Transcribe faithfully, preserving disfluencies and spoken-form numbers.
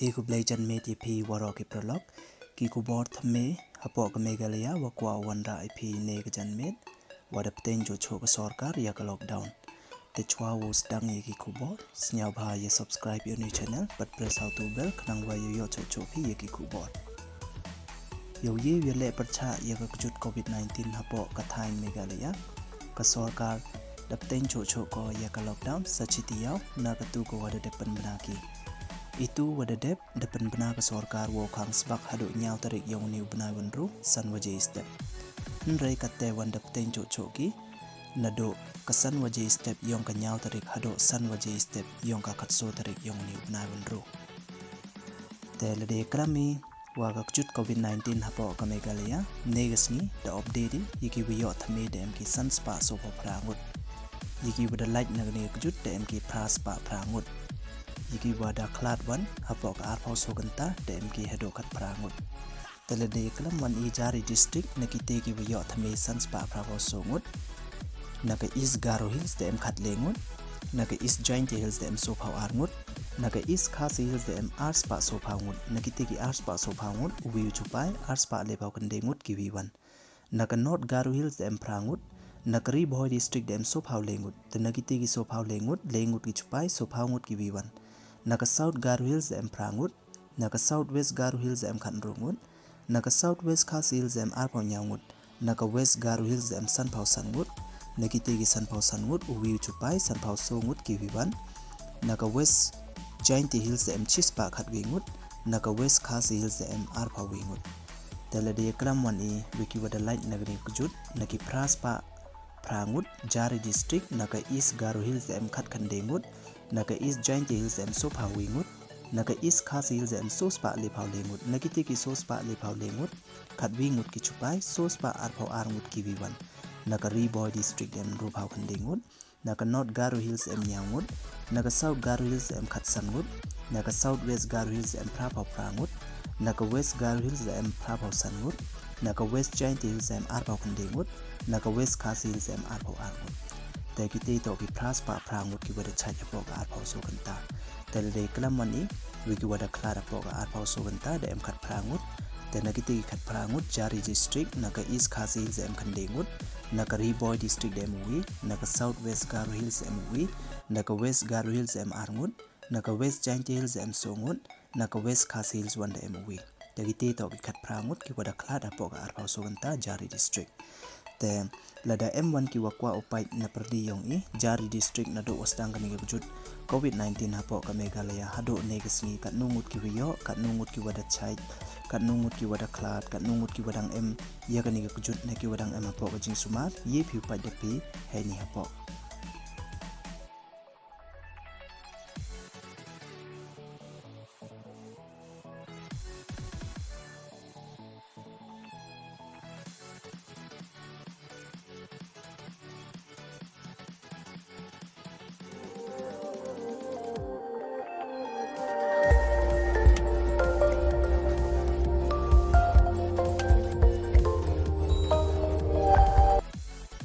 E khublei janmiet ya phi waroh ki paralok. Ki khubor thymme hapoh ka Meghalaya wa kwah wanrah ya phi ne ka janmiet, wa da pteng chuh chuh ka sorkar ya ka lockdown. Te chwa wow sdang ya ki khubor, sngewbha ya subscribe ya u new channel, bad press ha u tu bell, khnang wa yow yoh chuh chuh phi ya ki khubor. Yow ye u ya leh pyrchah ya ka kjut covid nineteen hapoh ka thaiñ Meghalaya. Ka sorkar da pteng chuh chuh ko ya ka lockdown sa chi taïew na katu ka wa da dep pynbna ki. Itu wa da dep da pynbna ka sorkar wow khang sbak haduh ñiaw tarik yong uni u bnai wa ynru san waje step. Hynrei katte wan da pteng chuh chuh ki naduh ka san waje step yong ka ñiaw tarik haduh san waje step yong ka khatsoo tarik yong uni u bnai wa ynru. Te lada klam i wa ka kjut covid nineteen hapoh ka Meghalaya, ne ka sngi da update i, ya ki wa yoh thymme da em ki san spah soo phaw phra ngut. Ya ki wa da lait na kane ka kjut da em ki phra spah phra ngut. Ya ki wa da khlad wan hapoh ka arphaw soo kynta da em ki haduh khatphra ngut. Te lada klam wan i jari district, na kite ki wa yoh thymme san spah phra phaw soo ngut. Na ka East Garo Hills da em khatle ngut. Na ka East Jaintia Hills da em soo phaw ar ngut. Na ka East Khasi Hills da em ar spah soo phaw ngut. Na kite ki ar spah soo phaw ngut, u wi u chipai, ar spah le phaw khyndai ngut ki wi wan. Na ka North Garo Hills da em phra ngut. Na ka Ri Bhoi District da em soo phaw le ngut. Te na kite ki soo phaw le ngut, le ngut ki chipai, soo phaw ngut ki wi wan. Na ka South Garo Hills da em phra ngut. Na ka South West Garo Hills da em khatynru ngut. Na ka South West Khasi Hills da em arphaw ñiaw ngut. Na ka West Garo Hills da em sanphaw san ngut. Na kite ki sanphaw san ngut, u wi u chipai, sanphaw soo ngut ki wi wan. Na ka West Jaintia Hills da em chispah khatwi ngut. Na ka West Khasi Hills da em arphaw wi ngut. Te lada klam wan i wa ki wa da lait na kane ka kjut, na ki phra spah phra ngut jari district, na ka East Garo Hills da em khatkhyndai ngut. Na ka East Jaintia Hills da em soo phaw wi ngut. Na ka East Khasi Hills da em soo spah le phaw le ngut. Na kite ki soo spah le phaw le ngut, khatwi ngut ki chipai, soo spah arphaw ar ngut ki wi wan. Na ka Ri Bhoi District da em ynru phaw khyndai ngut. Na ka North Garo Hills da em ñiaw ngut. Na ka South Garo Hills da em khatsan ngut. Na ka South West Garo Hills da em phra phaw phra ngut. Na ka West Garo Hills da em phra phaw san ngut. Na ka West Jaintia Hills da em arphaw khyndai ngut. Na ka West Khasi Hills da em arphaw ar ngut. Te kite toh ki phra spah phra ngut ki wa da chait hapoh ka arphaw soo kynta. Te lada klam wan i wa ki wa da khlad hapoh ka arphaw soo kynta da em khatphra ngut. Te na kite ki khatphra ngut jari district, na ka East Khasi Hills da em khyndai ngut. Na ka Ri Bhoi District da em u wi. Na ka South West Garo Hills da em u wi. Na ka West Garo Hills da em ar ngut. Na ka West Jaintia Hills da em soo ngut. Na ka West Khasi Hills wan da em u wi. Te kite toh ki khatphra ngut ki wa da khlad hapoh ka arphaw soo kynta jari district. Te lada em wan ki wa kwah u pait na pyrdi yong i jari district naduh wa sdang kane ka kjut covid nineteen hapoh ka Meghalaya haduh ne ka sngi, katnu ngut ki wa yoh, katnu ngut ki wa da chait, katnu ngut ki wa da khlad, katnu ngut ki wa dang em ya kane ka kjut ne ki wa dang em hapoh ka jingsumar, ye phi u pait da phi heini hapoh.